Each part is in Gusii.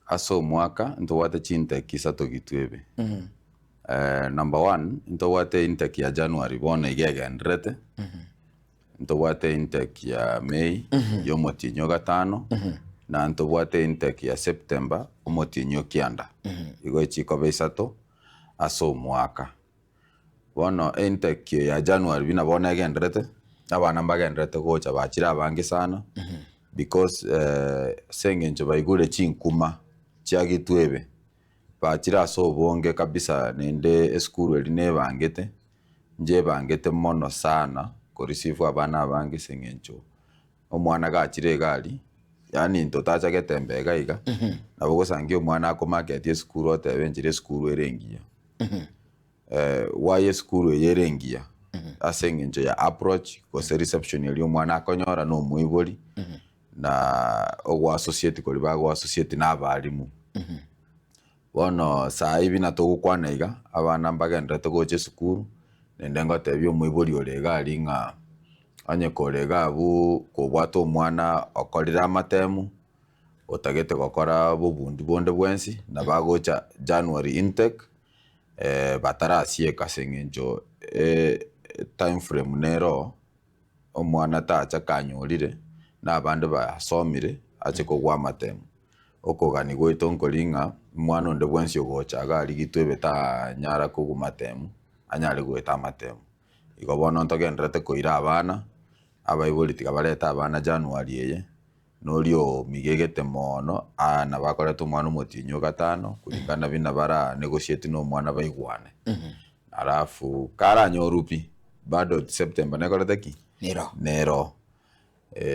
Ase omwaka ntobwate chintake isato gitwebe. Number one, ntobwate intake ya January bono iga egendererete, ntobwate intake ya May ya omotienyi o gatano, na ntobwate intake ya September omotienyi o kianda. Igo echikoba isato ase omwaka. Bono intake ya January buna bono egendererete, abana mbagendererete gocha bachire abange sana because ase eng'encho baigure chinkuma chia gitwebe, bachire ase obonge kabisa naende esukuru eria nebangete, inche ebangete mono sana ko receive abana abange ase eng'encho omwana gachire iga aria, yaani intwe tachagete mbe iga iga, nabo ogosangia omwana akomarket esukuru otebe enchera esukuru ere engiya. Why esukuru eye ere engiya? Ase eng'encho ya approach gose reception eria omwana akonyora na omoibori na ogoassociate koria bagoassociate na abalimu. Bono saii buna togokwana iga, abana mbagendererete gocha esukuru, naende ngotebia omoibori ore iga aria ng'a onye kore iga abwo kobwate omwana okorire amatemu, otagete gokora bobundi bonde bwensi, nabo agocha January intake, batarasieka ase eng'encho time frame nere oo, omwana tacha kanyorire, na abande basomire, ache kogwa amatemo. Okogania gwaito nkori ng'a omwana onde bwensi ogocha iga arigitwe ebe tanyara kogwa matemo, anyare goeta amatemo. Igo bono ntogendererete koira abana, abaibori tiga barete abana January eye, na oria omigegete mono, aa nabo akorete omwana omotienyi o gatano, kulingana buna bara negotiate na omwana baigwane. Alafu karanyorwe pi, bado September nekorete ki? Nero. Nero.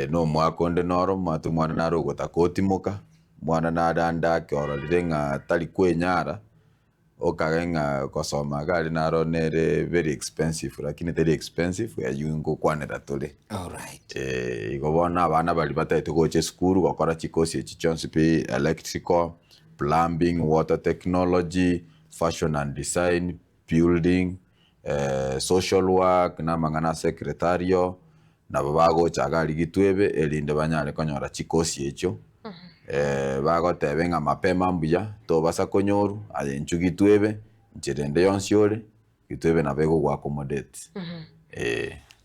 Na omwaka onde noro omanyete omwana nare ogotaka otimoka, omwana nare ande ake ororire ng'a tari kwenyara, okage ng'a gosoma iga aria naro nere very expensive lakini teri expensive eywo ngokwanera tore. Alright. Igo bono abana baria batagete gocha esukuru gokora chikosi echi chionsi pi, electrical, plumbing, water technology, fashion and design, building, social work, na amang'ana a secretarial, nabo bagocha iga aria Gitwebe erinde banyare konyora chikosi echio, bagotebe ng'a mapema mbuya, tobasa konyorwa, aye inchuo Gitwebe, nchera ende yonsi ore, Gitwebe nabo egogo accommodate, eh.